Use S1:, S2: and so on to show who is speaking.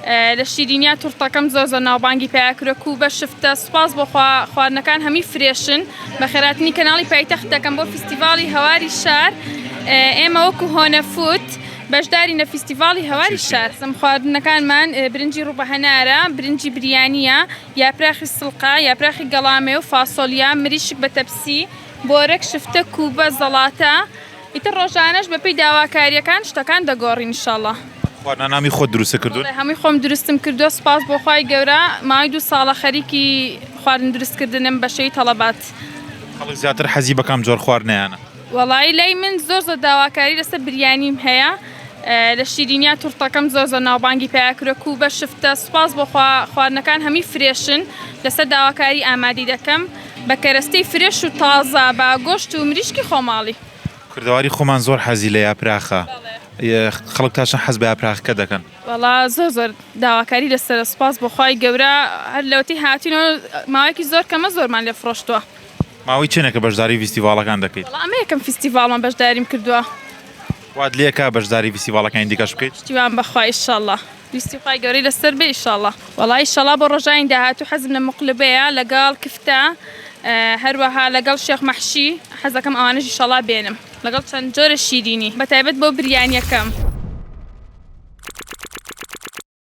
S1: لە شیرینیا تورتەکەم زۆر زۆر ناوبانگی پیا کرە کوبە شفتە سوپاس بۆ خوا خواردنەکان هەمی fresh ن بەخێراتنی کەناڵی پایتەخت دەکەم بۆ فیستیڤاڵی هەواری شار ئێمە وەکو هۆنە فوت بەشداری لە فیستیڤاڵی هەواری شار سم خواردنەکانمان برنجی ڕووبە هەنارە برنجی بریانیە یاپراخی سڵقە یاپراخی گەڵامێ و فاسۆلیا مریشک بە تەپسی بۆرەک شفتە کوبە زەڵاتە ئیتر ڕۆژانەش بەپێی داواکارییەکان شتەکان دەگۆڕین ئیشەڵا.
S2: خواردنانە هەمووی خۆت دروستت کردوون؟
S1: بەڵێ هەمووی خۆم دروستم کردووە سوپاس بۆ خوای گەورە ماوەی دوو ساڵە خەریکی خواردن دروست کردنم بە شێوەی تەڵەبات.
S2: خەڵک زیاتر حەزی بە کام جۆر خواردنەیانە؟
S1: وەڵایی لای من زۆر زۆر داواکاری لەسەر بریانیم هەیە لە شیرینیا تورتەکەم زۆر زۆر ناوبانگی پیا کردووە کوبە شفتە سوپاس بۆ خوا خواردنەکان هەمووی fresh ن لەسەر داواکاری ئامادەی دەکەم. بە کەرەستەی fresh و تازە بە گۆشت و مریشکی خۆماڵی.
S2: کوردەواری خۆمان زۆر حەزی لە یاپراخە خەڵک تا چەند حەز بە یاپراخەکە دەکەن؟
S1: وەڵا زۆر زۆر داواکاری لەسەرە سوپاس بۆ خوای گەورە هەر لەوەتەی هاتینەوە ماوەیەکی زۆر کەمە زۆرمان لێ فڕۆشتووە.
S2: ماوەی چەنێکە بەشداری ڤیستیڤاڵەکان دەکەیت؟
S1: وەڵا ئەمە یەکەم فیستیڤاڵمە بەشداریم کردووە.
S2: وات لێکا بەشداری ڤیستیڤاڵەکانی دیکەش بکەیت؟
S1: پشتیوان بەخوا ئیشەڵا. ویستی خوای گەورەی لەسەر بێ ئیشاڵا. وەڵا ئیشەڵا بۆ ڕۆژانی داهاتوو حەزم لە مقلوبەیە لەگەڵ کفتە هەروەها لەگەڵ شێخ مەحشی حەزەکەم ئەوانەش ئیشەڵا بێنم لەگەڵ چەند جۆرە شیرینی بەتایبەت بۆ بریانیەکەم.